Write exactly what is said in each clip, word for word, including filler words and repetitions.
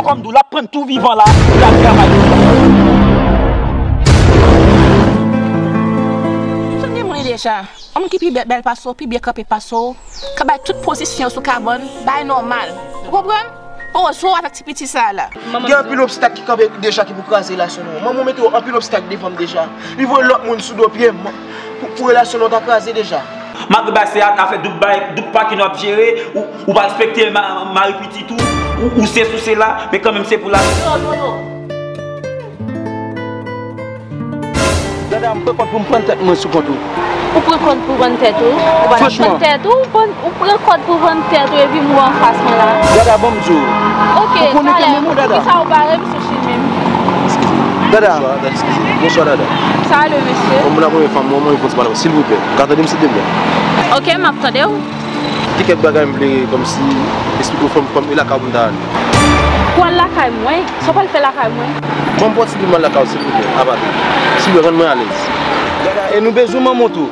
Kòm di w, l ap prann tou vivan la, pou l al travay. Ou konn de moun li deja. Yon moun ki pi bè-, bèl pase w, pi byen kanpe pase w, ka bay tout pozisyon sou kabann, bay nòmal. Ou konprann? Poze w avèk ti piti sa la. Gen anpil obstak ki kanpe deja ki pou kraze relasyon nou. Manman w mete w anpil obstak devan m deja. Li voye lòt moun sou do pye m pou, pou relasyon nou ta kraze deja. Malgre bagay se afè doub bay, doub pa ki nou ap jere, ou, ou pa respekte ma-, mari pitit ou, ou, ou se sou se la, men kanmenm se pou la. Dada, m pran kòd pou m prann tèt mwen sou kont ou. Ou pran kòd pou prann tèt ou? Ou pa t ap prann tèt ou? Ou pran, ou pran kòd pou prann tèt ou epi m wè w anfas mwen la. Dada, ban m di w. Ok, ou konnen ke menm ou, Dada. Poukisa ou pa rele m sou chimè m? Dada. Bonswa, Dada, eskize. Bonswa, Dada. Salut, mesye. Mwen, la premye fwa m wè w, mwen, fon ti pale, silvouplè. Ou ka tande m, silvouplè? Ok, m ap tande w. Gen kèk bagay m vle kòmsi esplike w, fò m, fò m, e lakay ou pou m ta ale. Pou al lakay mwen? Sa w pral fè lakay mwen? Ban m pran ti pi m al lakay ou, silvouplè, apa de. Silvouplè, rann mwen alèz. Dada, e nou bezwen manman w tou.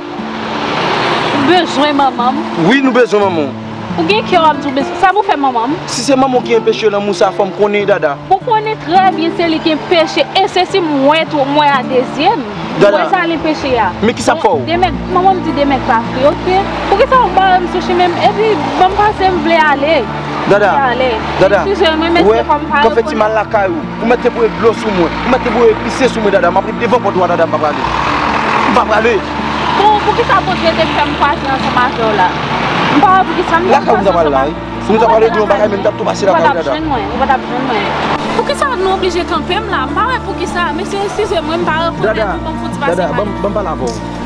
Ou bezwen manman m? Wi, nou bezwen manman w. Ou gen kè w ap di w bezwen. Sa pou fè manman m? Si se manman w ki enpeche w lanmou sa, fò m konnen, Dada. Ou konnen trè byen se li ki enpeche, e se si m wè tou, m wè a de zye m. Dada. Mwen sa li peche a. Men kisa k fè w? Demèt, manman m di demèt pa fri, ok? Poukisa w bare m sou chimen m? Epi, ban m pase, m vle ale. Dada. M vle ale. Dada. Eskize m, wi, mesye, fò m pa reponn. Ou wè, kan fè ti mal lakay ou, ou mèt te voye dlo sou mwen, ou mèt te voye pise sou mwen, Dada. M ap ret devan pòt ou a, Dada, m pa prale. M pa prale. Bon, poukisa Bondye te fè m kwaze ansanm avè w la? M pa wè poukisa m te kwaze ansanm avè w. Lakay ou m ta pral la, wi. Si nou ta pale de yon bagay, men m t ap tou pase lakay ou, Dada. Ou pa t ap jwenn mwen, ou pa t ap jwenn mwen. Poukisa nou oblije kanpe m la? M pa wè poukisa, mesye, eskize mwen, m pa reponn nou, ban m fouti pase. Dada, ban m, ban m pale avè w.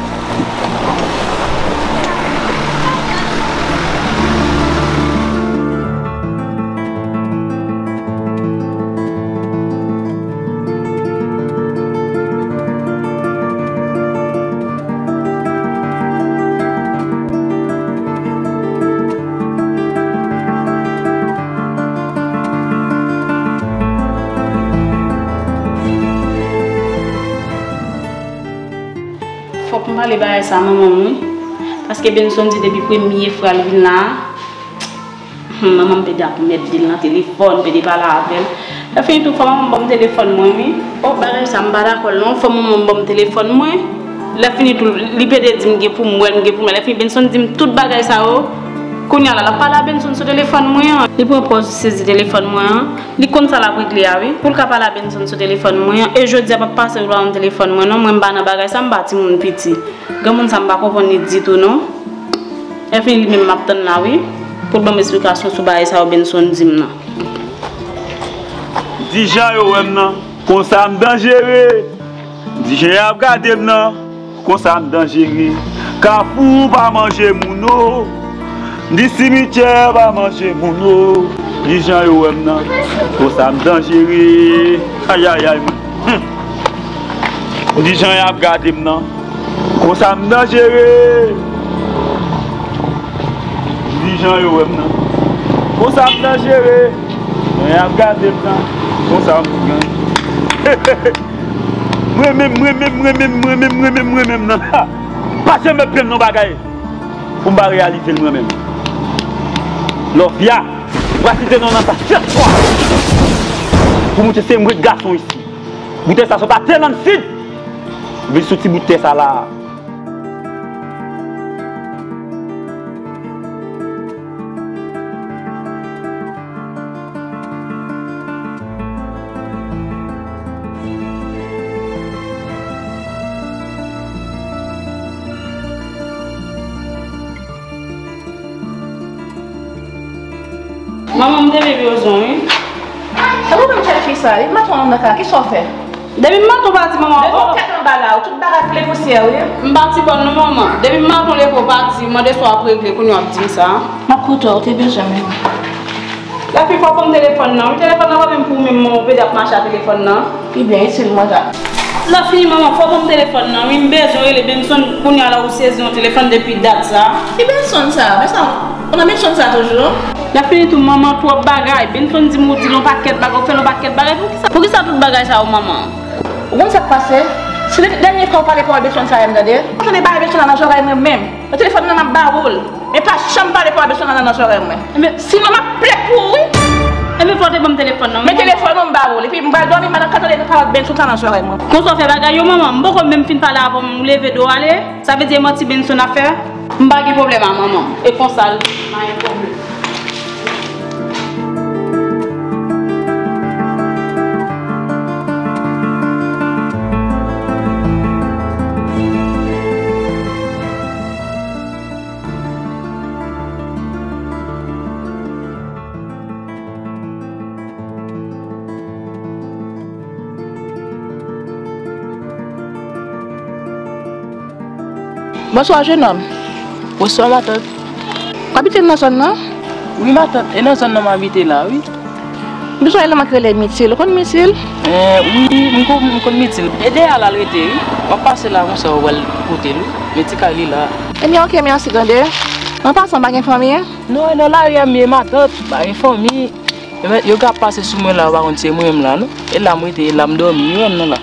Fòk m pale bagay sa manman m wi. Paske Benson di depi premye fwa l vin la a, hmm, manman m pede ap mèt di l nan telefòn, pede pale avè l. Lè fini tou, fò manman m ban m telefòn mwen wi. O, bagay sa m pa dakò l non, fò manman m ban m telefòn mwen. Lè fini tou, li pede di m gen pou m wè l, m gen pou m wè l. Lè fini Benson di m tout bagay sa yo. Kounye a la, l ap pale a Benson sou telefòn mwen an. Li pran pòz sezi telefòn mwen an. Li konn sa l ap regle a wi. Pou l ka pale a Benson sou telefòn mwen an. E jodi a p ap pase w pa ban m telefòn mwen non. Mwen m pa nan bagay sa, m pa timoun piti. Granmoun sa m pa konprann li ditou non. Lè fini li menm m ap tann la wi. Pou l ban m esplikasyon sou bagay sa yo Benson di m nan. Di jan yo wè m nan. Konsa m danjere. Di jan y ap gade m nan. Konsa m danjere. Kafou pa manje moun o. Di simityè pa manje moun o. Di jan yo wè m nan. Konsa m danjere. Ayayay. Hmm. Di jan y ap gade m nan. Konsa m danjere. Di jan yo wè m nan. Konsa m danjere. Jan y ap gade m nan. Konsa m. Mwen menm, mwen menm, mwen menm, mwen menm, mwen menm, mwen menm nan. Pa janm mèt plenn non bagay pou m pa reyalize l mwen menm. Lòvya, m pral site non nan sa sèt fwa pou montre se mwen k gason isi. Boutèy sa sot Atlantic, vin sou ti bout tè sa la. Manman, m te vle bezwen, wi. Sa pou mwen chèche sa, li maton nan kaka, kisa w fè? Depi m maton pati, manman. Depi w tèt anba la, ou tout bagay koule pousyè, wi. M pa ti bòn non, manman. Depi m maton leve w pati, mande sa w ap regle, kounye w ap di m sa. M ap koute w, ou te bezwen m. Lafi, fò w ban m telefòn nan, wi. Telefòn nan pa menm pou ou menm, manman, ou pede ap mache a telefòn nan. Ebyen, itil mwen sa. Lafi, manman, fò w ban m telefòn nan, wi. M bezwen rele Benson, kounye a la ou sezi yon telefòn depi dat sa. Ki Benson sa? Men sa, ou nan Benson sa toujou? Lafi tou, manman, twòp bagay. Benson di m ou di l yon pakèt bagay, ou fè l yon pakèt bagay. Poukisa, poukisa tout bagay sa yo, manman? Ou konn sa k pase? Se dènye fwa ou pale pawòl Benson sa a, m tande. Ou tande pale Benson nan zòrèy mwen menm. Nan telefòn nan, m ap ba ou l. Men pa janm pale pawòl Benson nan nan zòrèy mwen. Ebyen, sinon, m ap plent pou ou, wi. Ebyen, fò w te ban m telefòn nan. Men telefòn mwen, m ba ou l. Epi m pral dòmi, m pa nan ka tande nan pawòl Benson sa nan zòrèy mwen. Konsa w fè bagay yo, manman? M poko menm fin pale avè w, ou leve do w ale? Sa vle di e manti Benson ap fè? M pa gen pwoblèm a manman m. E konsa l pa gen pwoblèm. Bonswa, jenòm. Bonswa, matant. W abite nan zòn nan? Wi, matant, e nan zòn nan m abite la, wi. M bezwen ale nan k rele Mitil. Ou konn Mitil? Eh, wi, m konn, m konn Mitil. E dèyè a l al rete, wi. W ap pase la konsa, w al kote l, wi. Men ti kay li la. Ebyen, oke, mèsi, tande. An pasan, pa gen fanmi? Non, e nan lari a m ye, matant. Pa gen fanmi. Yo mèt, yo ka pase sou mwen la, yo pa konn se mwen menm la, non. E la m rete, e la m dòmi, yo wè m nan la.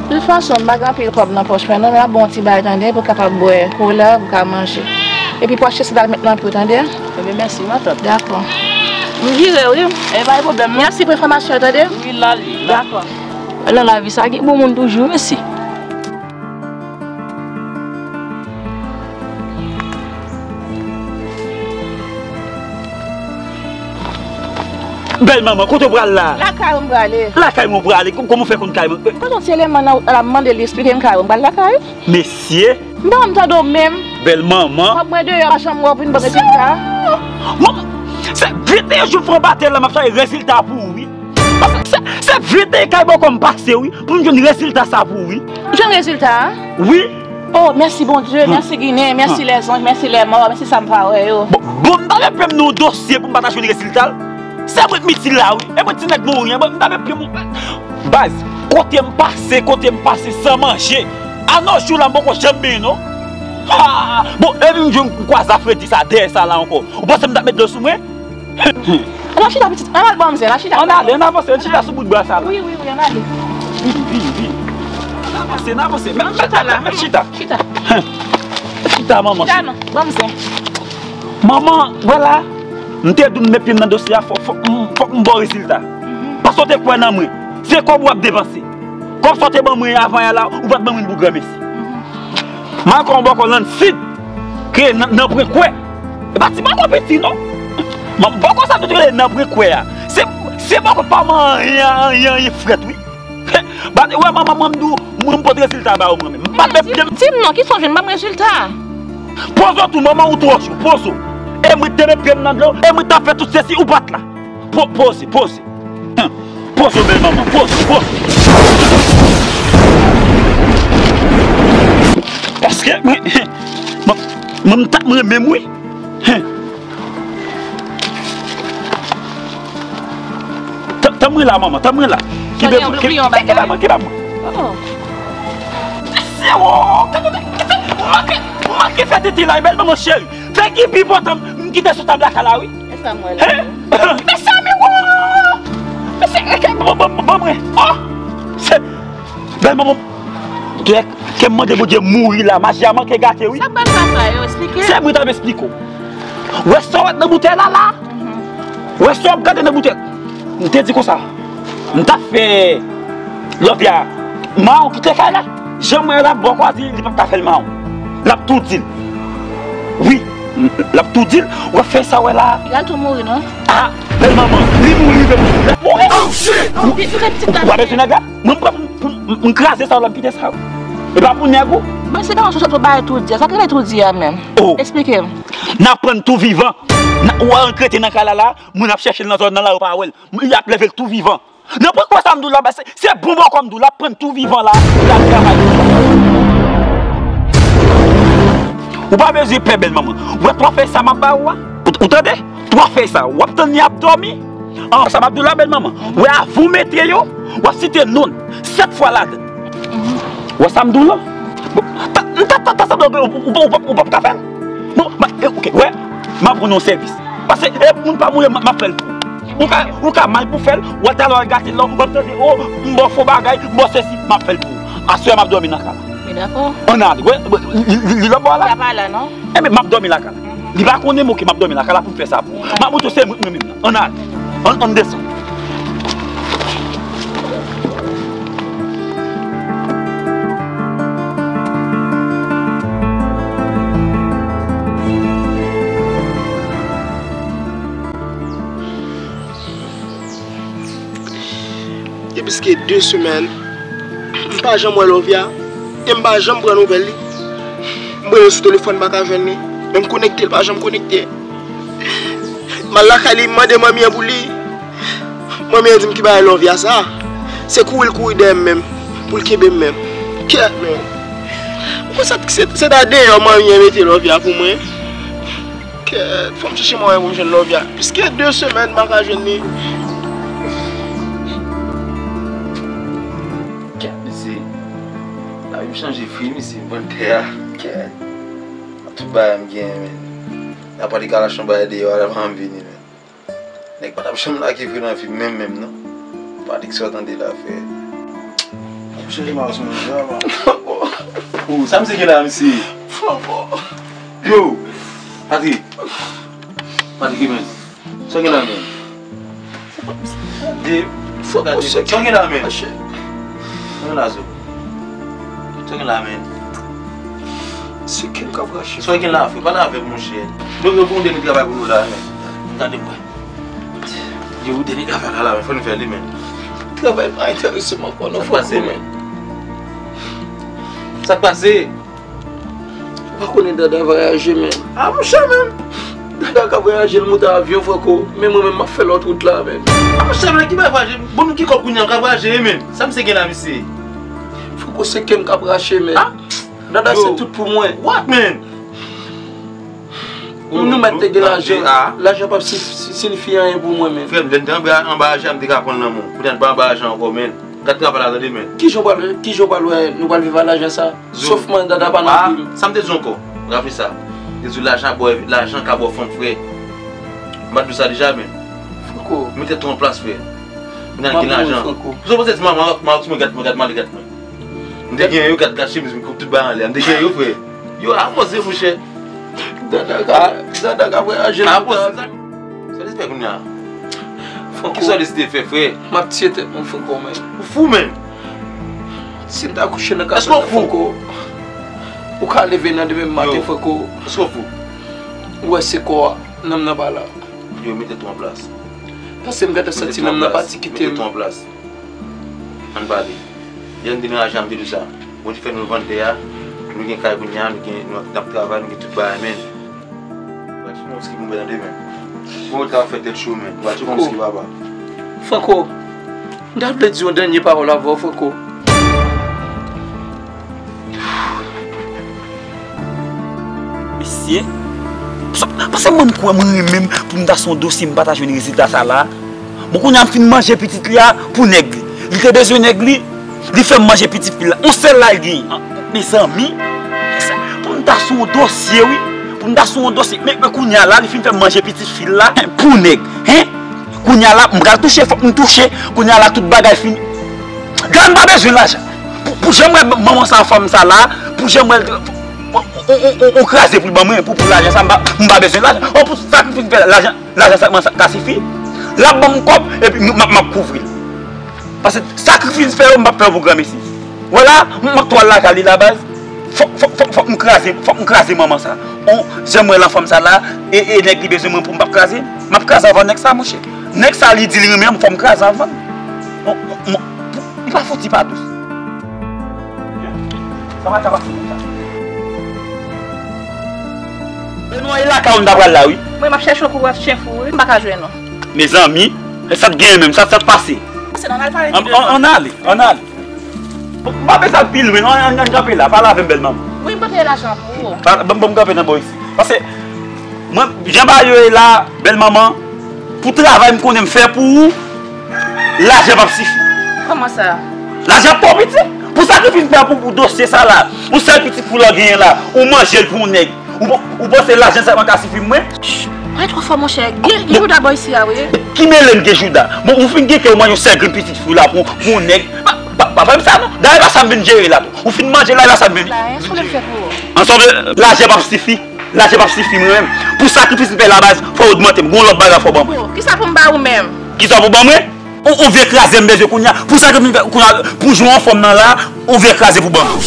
De tout fason, m pa gen anpil kòb nan pòch mwen, non, men m ap ba w yon ti bagay, tande, pou w kapab bwè kola, pou w ka manje. Epi pou w achte sandal met nan pye w, tande? Ebyen, mèsi, matant. Dakò. M vire, wi. E pa gen pwoblèm, non. Mèsi pou enfòmasyon yo, tande? Wi, la li, la. Dakò. Nan lavi sa, gen bon moun toujou, mèsi. Bèl manman, kote w pral la? Lakay ou m prale. Lakay mwen w prale? Kò-, kòman w fè konn kay mwen? Kote yon ti eleman nan wout la, m mande li eksplike m kay ou, m pral lakay ou. Mesye! M pa konn tande w menm. Bèl manman. Kòb mwen deyò, pa janm wè w vin ban m rezilta. Manman, se venteyen jou m fè yon batèl la, m ap chache rezilta pou ou, wi. Paske se, se venteyen kay bòkò m pase, wi, pou m jwenn rezilta sa pou ou, wi. Ou jwenn rezilta a? Wi. Oh, mèsi Bondye, mèsi Ginen, mèsi lèzanj, mèsi lèmò, mèsi sa m pa wè yo. Bon, bon, m ta vle pran yon dosye pou m pa ta jwenn rezilta l. Se mwen k Mitil la, wi. E mwen ti nèg mouri an, bon, m ta vle pran yon baz. Kote m pase, kote m pase san manje. A nos jours la, m poko janm benyen, non. Ha! Bon, epi m jwenn m kwaze a fredi sa, dèyè sa la ankò. Ou panse m t ap met dlo sou mwen? Ann al chita pitit, ann al ban m zen, ann al chita. Ann ale, ann avanse, ann chita sou bout bwa sa la. Wi, wi, wi, ann ale. Vin, vin, vin. Ann avanse, ann avanse. Men, men, chita la, men, chita. Chita. Chita, manman. Chita non, ban m zen. Manman, wè la, m te di w m met pye m nan dosye a, fò, fò, m, fòk m ba w rezilta. Paske w te kwè nan mwen. Se kòb ou ap depanse. Kòb sa w te ban mwen avan yè la, ou pa t ban mwen l pou granmesi. M al kò yon bòkò nan sid, ke nan, nan pwen kwè. E pa ti bòkò piti non. M, bòkò sa tout rele nan pwen kwè a. Se, se bòkò pa man anyen, anyen, anyen frèt wi. Ba, wè manman mwen m di w, mwen m pot rezilta ba ou mwen menm. M pa t met pye m. Di m non, kisa w jwenn, ban m rezilta a. Poze w tou, manman ou twò cho, poze w. E mwen te met pye m nan dlo, e mwen t ap fè tout sesi, ou pa t la. Po-, poze, poze. Hum. Poze w bèl manman, poze, poze. Paske mwen, mwen, mwen, m ta, mwen renmen m wi. Hum. Tan, tan mwen la, manman, tan mwen la. Kibe, kibe mwen, kibe mwen. Oh. Se wo, gade, gade, gade, manke, manke fè tete la, bèl manman cheri. Fè kibi pou tan m kite sou tab la ka la wi. E sa mwen la. Hein? Mesye, men wo! Mesye, ban, ban, ban, ban mwen. Oh! Se, bèl manman. Dèk, ke m mande Bondye mouri la, maji a manke gate wi. Sa pral pase a yo, eksplike. Se mwen t ap eksplike w. Wè sa w wè nan boutèy la la? Wè sa w ap gade nan boutèy. M te di konsa. M t ap fè lòt ya. Mawon kite kay la. Jan mwen la, bòkò a di li p ap ka fè l mawon. L ap tou di l. Wi, l ap tou di l. W ap fè sa w wè la. L al tou mouri non. Ah, bèl manman, li mouri vre. L ap mouri. Ou pa bezwen nèg la? Mwen m pran pou m, pou m, m kraze sa w la, m kite sa. E pa pou nèg ou. Bon, se pa yon sòt ou bay tou di a. Sa k rele tou di a menm? Oh. Eksplike m. N ap pran tou vivan. N a, ou a rantre nan kay la la, moun ap chèche l nan zòn nan la, yo pa wè l. Y ap leve l tou vivan. Nan pwen kwè sa m di w la, se, se bon bòkò m di w, l ap pran tou vivan la, l al travay. Ou pa bezwen pè bèl manman. Ou wè twa fèy sa m ap ba ou a? Ou, ou tande? Twa fèy sa, w ap tann li ap dòmi. An, sa m ap di w la, bèl manman. Ou wè avan w mete yo, w ap site non l sèt fwa ladan l. Ou wè sa m di w la? Bon, ta, ta, ta, ta sanble ou, ou, ou, ou, ou p ap ka fè l. Bon, ba, e, oke, wè, m ap rann ou yon sèvis. Paske, e, moun pa mouri, m, m ap fè l pou ou. Ou ka, ou ka mal pou fè l, ou al talè w al gate l la, w ap tande, o, m ba w fo bagay, m ba w sesi, m ap fè l pou ou. Aswè a m ap dòmi nan kay la. Men dakò. Ann ale, wè, wè, li, li, li lòt bò a la. Sa pa la, non? Enben, m ap dòmi lakay la. Li pa konnen mwen ke m ap dòmi lakay la pou m fè sa pou ou. M ap montre w se mwen menm nan. Ann ale. Ann, ann desann. Gen pliske de semèn, m pa janm wè Lovia, e m pa janm pran nouvèl li. M rele l sou telefòn, m pa ka jwenn li. Men m konekte, l pa janm konekte. M al lakay li, m mande manmi an pou li. Manmi an di m ki bagay Lovia sa. Se kouri l kouri dèyè m menm, pou l kenbe m menm. Kèt, men. Ou konn sa, se, se ta deyò manmi an mete Lovia pou mwen. Kèt, fò m chèche mwayen pou m jwenn Lovia. Pliske de semèn m pa ka jwenn li. Kèt, mesye. Lavi m chanje vre, mesye. M pran tè a. Kèt. Tout bagay m genyen, men. Apa li ka lage yon bagay deyò a, l ap janm vini, men. Nèg pa t ap janm lage vre nan vi m, menm, menm, non. Patrick, sa w tande la, frè. Ou chanje maros mwen, vrèman. Franco. Oh, sa misye gen la, misye? Franco. Yo, Patrick. Patrick, men. Sa w gen la, men? Franco, sa w gen la, men? Sa w gen la, zo? Sa w gen la, men? Se kè m k ap rache. Sa w gen la, frè? Pale avè m, monchè. Nou, nou, nou, nou travay pou nou la, men. Gade mwen. Yo, ou dènye travay la, la, men, fò nou fè li, men. Travay pa enterese m ankò, non, Franco, men. Sa k pase? Ou pa konnen Dada vwayaje, men. A, monchè, men. Dada ka vwayaje, l monte avyon, Franco. Men mwen menm, m ap fè lòt wout la, men. A, monchè, men, ki bay vwayaje? Bon, nou ki kòb kounye a, ka vwayaje, men. Sa misye gen la, misye? Franco, se kè m k ap rache, men. A? Dada, se tout pou mwen. What, man? Nou mèt te gen lajan. Lajan p ap si- si- sinifi anyen pou mwen, men. Frè m, lè n te anba, anba lajan, m te ka pran l nan men w. Kounye a n pa anba lajan ankò, men. Gad travay la, tande, men. Kijan w pral, kijan w pral wè nou pral viv ak lajan sa? Sòf mwen, Dada pa nan vi m. Sa m te di w ankò? Raple sa. M te di w lajan bò, lajan ka bò fanm, frè. M pa t di w sa deja, men. Franco. Mete tèt ou an plas, frè. Kounye a n gen lajan. Franco. Sa w panse di m, m, m, m, gad mwen, gad mwen, gad mwen. M te gen yo, gad, gad chemiz m, koup tout bagay anlè. M te gen yo, frè. Yo, avanse, monchè. Dada ka, Dada ka vwayaje nan tan. Sa w deside fè kounye a? Franco. Kisa w deside fè, frè? M ap tiye tèt mwen, Franco, men. Ou fou, men. Si m ta kouche nan kafè, Franco, ou ka leve nan demen maten, Franco. Èske w fou? Ou wè se kò a, nanm nan pa la. Yo, mete tèt ou an plas. Paske m gentan santi nanm nan pati kite m. Mete tèt ou an plas. Ann pale. Lè n te nan lajan, m te di w sa. Bondye fè nou vann tè a. Nou gen kay kounye a, nou gen, nou ap travay, nou gen tout bagay, men. Pati yon ki pou mwen tande, men. Bon, ou ta fè tèt cho, men. Pati yon ki papa. Franco, m ta vle di yon dènye pawòl avè w, Franco. Mesye, sa, paske mwen m kwè mwen renmen m pou m ta sou yon dosye m pa ta jwenn rezilta sa la. Bon, kounye a m fin manje pitit li a pou nèg li. Li te bezwen nèg li, li fè m manje pitit fi l la. Yon sèl la l genyen. Mezanmi, pou m ta sou yon dosye, wi. Pou m ta sou yon dosye. Men, men kounye a la, li fin fè m manje pitit fi l la pou nèg. Hen? Kounye a la, m pral touche, fòk m touche. Kounye a la, tout bagay fini. Gad, m pa bezwen lajan. Pou, pou jan m wè manman sa, fanm sa la, pou jan m wè l, on, on, on, on kraze pou l ban mwen, pou, pou lajan sa, m pa, m pa bezwen lajan. O, pou sakrifis m fè, lajan, lajan sa, sa ka sifi. L ap ban m kòb, epi m, m, m ap kouvri l. Paske sakrifis m fè yo, m p ap fè yo pou granmesi. Wè la, m, m ap twal lakay li la, baz. Fòk, fòk, fòk, fòk m kraze, fòk m kraze manman sa. On, jan m wè lan fanm sa la, e, e nèg li bezwen mwen pou m p ap kraze. M ap kraze anvan nèg sa, monchè. Nèg sa, li di li renmen m, fò m kraze anvan l. On, on, on, li pa fouti pa dous. Sa pa ka pase konsa. Benoît, e lakay ou n ta pral la, wi. Mwen, m ap chèche w kou chen fou, wi. M pa ka jwenn ou. Mezanmi, e sa k genyen menm, sa, sa k pase? Pase nan al pale. Ann, ann, ann ale, ann ale. M pa bezwen al pi lwen, non, ann, ann kanpe la, pale avè m, bèl manman. Wi, m pote lajan pou ou. Ban, ban m kanpe nan bò isi. Paske, mwen, jan bagay yo ye la, bèl manman, pou travay m konnen m fè pou ou, lajan p ap sifi. Kòman sa? Lajan twò piti. Pou sakrifis m fè pou, pou dosye sa la, yon sèl pitit pou w genyen la, ou manje l pou yon nèg. Ou, ou panse lajan sèlman ka sifi mwen? Ch, pale twò fò, monchè. Gen, gen jouda bò isi a, wi. Ki mele m gen jouda? Bon, ou fin gen kè ou manje yon sèl grenn pitit fwi la pou, pou yon nèg. Pa, pa, pa fè m sa, non. Dayè, e pa sa m vin jere la tou. Ou fin manje la, e pa sa m vin. La, e sa w vle m fè pou ou? Ansanm, lajan p ap sifi. Lajan p ap sifi mwen menm. Pou sakrifis m fè la baz, fò w ogmante m. Gon lòt bagay fò w ban mwen. Kisa pou m ba ou menm? Kisa pou ban mwen? Ou, ou vye kraze m bezwen kounye a. Pou sakrifis m fè kounye a, pou jwe anfòm nan la, ou vye kraze pou ban mwen.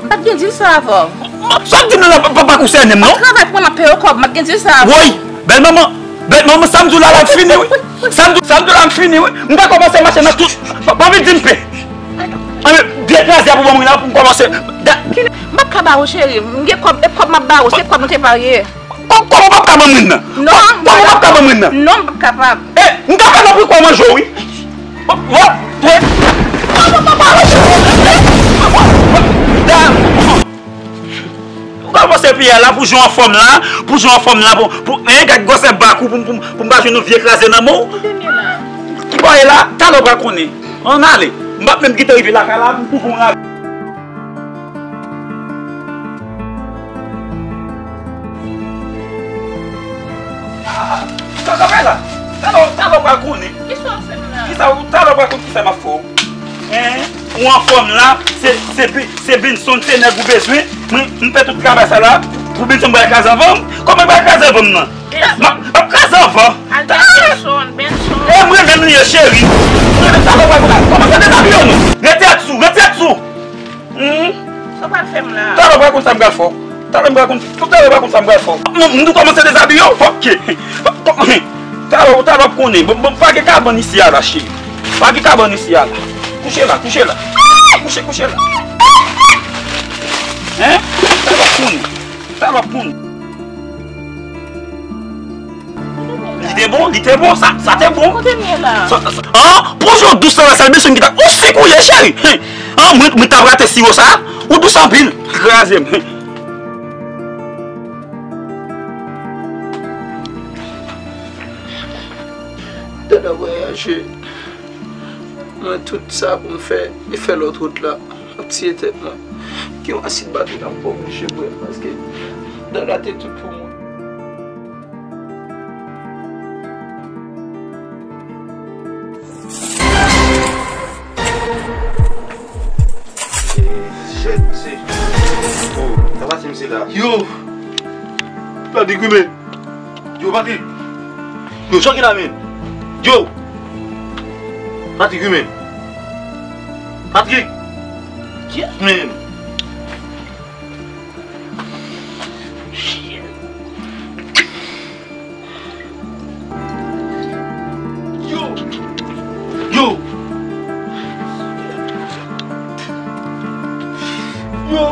M pa t gen dil sa avè w. Sa w di m nan la pa, pa, pa konsène m non. M ap travay pou mwen, m ap peye w kòb, m pa t gen dil sa avè w. Woy, bèl manman, bèl manman, sa m di w la, la m fini wi. Sa m di, sa m di w la, m fini wi. M pa kòmanse mache nan tout. Pa, pa vin di m pe. Anben, vye kraze a pou ban mwen la, pou m kòmanse. Da- M p ap ka ba ou, cheri. M gen kòb, e kòb m ap ba ou, se kòb nou te parye. Kò-, kòman w p ap ka ban mwen nan? Non, kò-, kòman w p ap ka ban mwen nan? Non, m p ap kapab. Eh, m ka fè nan pri kò manje w, wi. Wa, wa, ou ka panse piya la pou jwe anfòm la, pou jwe anfòm la, pou, pou, eh, gad gwosè bak ou, pou, pou, pou m pa jwenn yon vye kraze nan men w. Ki bò ye la? Talè w pral konnen. Ann ale. M p ap menm kite w rive lakay la, m kouvri w nan. Ah, sa, sa fè la? Talè, talè w pral konnen. Kisa w fè m la? Kisa w, talè w pral konn kisa m ap fè w. Hein? Ou anfòm la, se, se, bi- se Benson, se nèg ou bezwen. Mwen, m fè tout travay sa la, pou Benson bay kraze anvan m. Kòman l bay kraze anvan m nan? M ap, m ap kraze anvan. Al bay Benson, Benson. E mwen menm li ye, cheri. Mwen menm talè w pral konnen. Kòman se dezabiye w non? Retire tèt sou, retire tèt sou. Hmm? Sa w pral fè m la? Talè w pral konn sa m pral fè w. Talè m pral konn, talè w pral konn sa m pral fè w. M, m tou kòmanse dezabiye w, fòk ke. Talè, talè w ap konnen. Bon, bon, pa gen kabann isi a la, cheri. Pa gen kabann isi a la. Kouche la, kouche la. Kouche, kouche la. Hein? Talè w ap konnen. Talè w ap konnen. Li te bon, li te bon, sa, sa te bon. Kote m ye la? Sa, sa, ah, pran jan w dous la, sa, mesye m ki ta, ou sik ou ye, cheri. Hein. Ah, mwen, mwen t ap rate siwo sa. Ou dous anpil. Kraze m. Dada vwayaje. Mwen tout sa pou m fè, e fè lòt wout la. M ap tiye tèt mwen. Gen yon asid batri la m pa oblije bwè l, paske Dada te tout pou mwen. Shit, shit. Oh, sa pase misye la. Yo! Patrick, wi men. Yo, Patrick. Yo, chòke la men. Yo! Patrick, wi men. Patrick! Yes, men. Yo! Yo! Yo!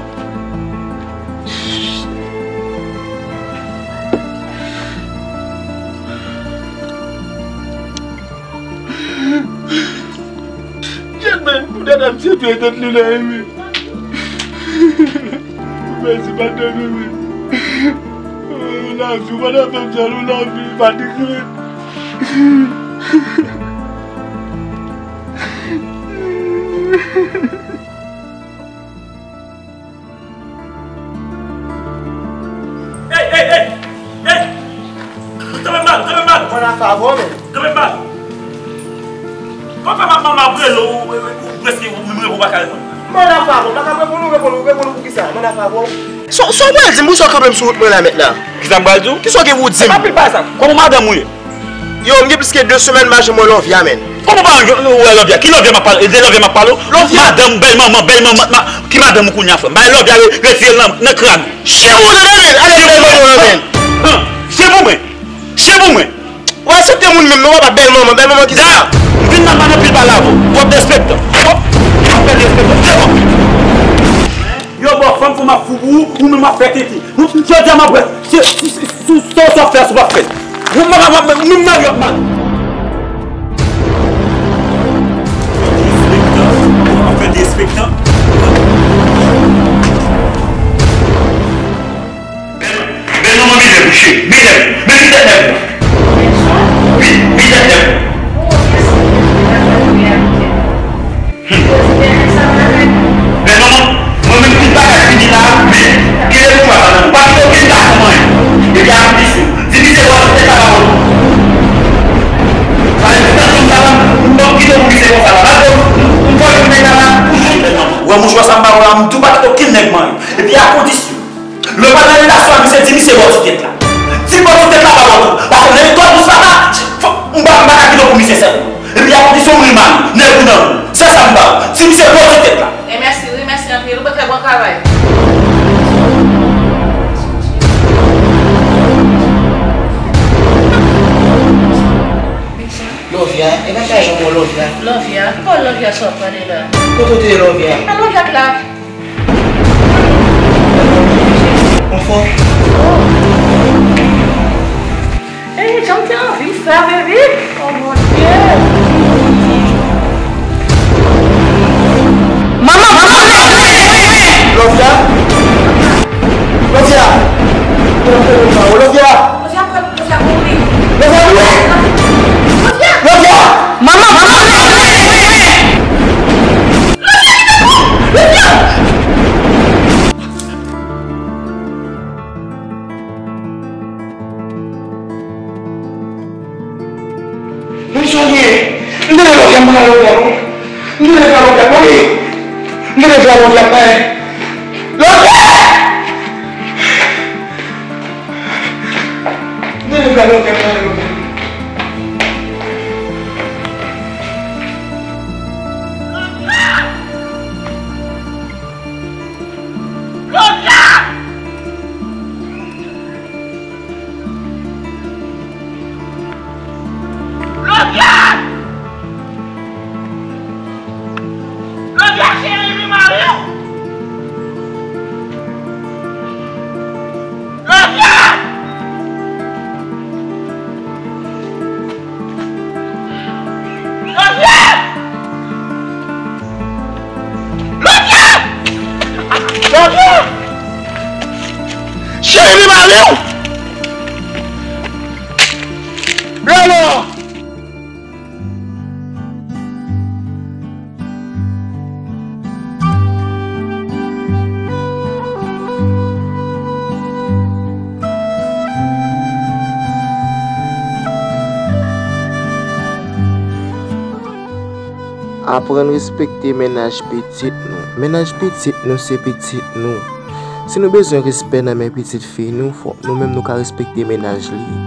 Jènmen, pou dada misye touye tèt li la, wi. Mèsi, madanm, wi. Oh, lavi, w pa t ap fè m sa, non, lavi, pa di gren. Ey, ey, ey! Ey! Kanpe m ba l, kanpe m ba l! Mwen nan favè w, men. Kanpe m ba l! Kòman fè m ap, m ap rele w, ou, ou, ou prèske ou menm reponn ou pa ka reponn. Mwen nan favè w, m pa ka reponn ou, reponn ou, reponn ou pou kisa? Mwen nan favè w. Sa, sa w pral di m pou sa w kanpe m sou wout mwen la mèt la? Kisa m pral di w? Kisa w gen pou w di m? Anpil pa sa. Kòman madanm ou ye? Yo, m gen plis ke de semèn m pa janm wè Lòvya, men. Kòman pa wè Lòvya? Ki Lòvya m ap pale? E de Lòvya m ap pale w? Lòvya! Madanm, bèl manman, bèl manman, ma, ki madanm ou kounye a, frè m? Bay Lòvya re-, retire l nan, nan kràn ou. Shame on you, man! Ale bèl manman, man! Shame on mwen! Shame on mwen! Ou aksepte moun menm, non, papa, bèl manman, bèl manman ki sa? Da, m vin nan pa nan pil pale avè w. W ap derespektan. W ap, w ap fè derespektan. Yo, bò, fanm, fanm ap fou pou ou, ou menm w ap fè tenten. Jodi a m ap wè, se, se, se, se, se w ap fè, se w ap fè. Ou m ap, m ap, m ap, m ap, m ap. Derespektan, w ap fè derespektan. Bèl manman mizè bouche, mizè, men mizè nèg la. Wi, mizè nèg la. Bèl manman, mwen menm tout bagay fini la, men gen de pouvwa sa nan ou pa kite okenn gason manyen. Epi a kondisyon, di mizè w ap fè sa pa bon. Sa vle di tansyon m sa la, m p ap kite w pou mizè konsa la. Malgre m, m fò yon nèg la la, ou jwenn bèl manman. Ou wè mouchwa sa m ba w la, m tou pa kite okenn nèg manyen. Epi a kondisyon, lè Misye poze tèt la. E mèsi, wi, mèsi anpil. Ou fè bon travay. Lovia, e pa ka yon bon Lovia. Lovia? Ki bò Lovia sa w ap pale la? Kote w te ye Lovia? A Lovia k la. Konfò. Ey, jan m te anvi sa, baby. Oh mon Dieu. Manman, manman. Lovia. Lovia. Lovia. Lovia mouri. Lovia mouri. Lovia. Manman, manman. Lovia. Men sa l ye? M te leve Lovia, m pa leve Lovia non. M te leve Lovia, mami. M te leve Lovia, mami. Lovia! M te leve Lovia, mami. Lovia! Lovia! Lovia cheri, li mare w! Lovia! Lovia! Lovia! Lovia! Cheri, li mare w! Lolo! Aprann respekte mennaj pitit nou. Mennaj pitit nou se pitit nou. Si nou bezwen respè nan men pitit fi nou, fòk nou menm nou ka respekte mennaj li.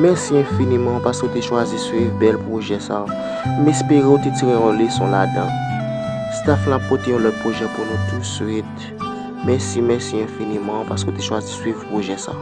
Mèsi enfiniman paske w te chwazi swiv bèl pwojè sa. M espere w te tire yon leson ladan. Staff lan ap pote yon lòt pwojè pou nou touswit. Mèsi, mèsi enfiniman paske w te chwazi swiv pwojè sa.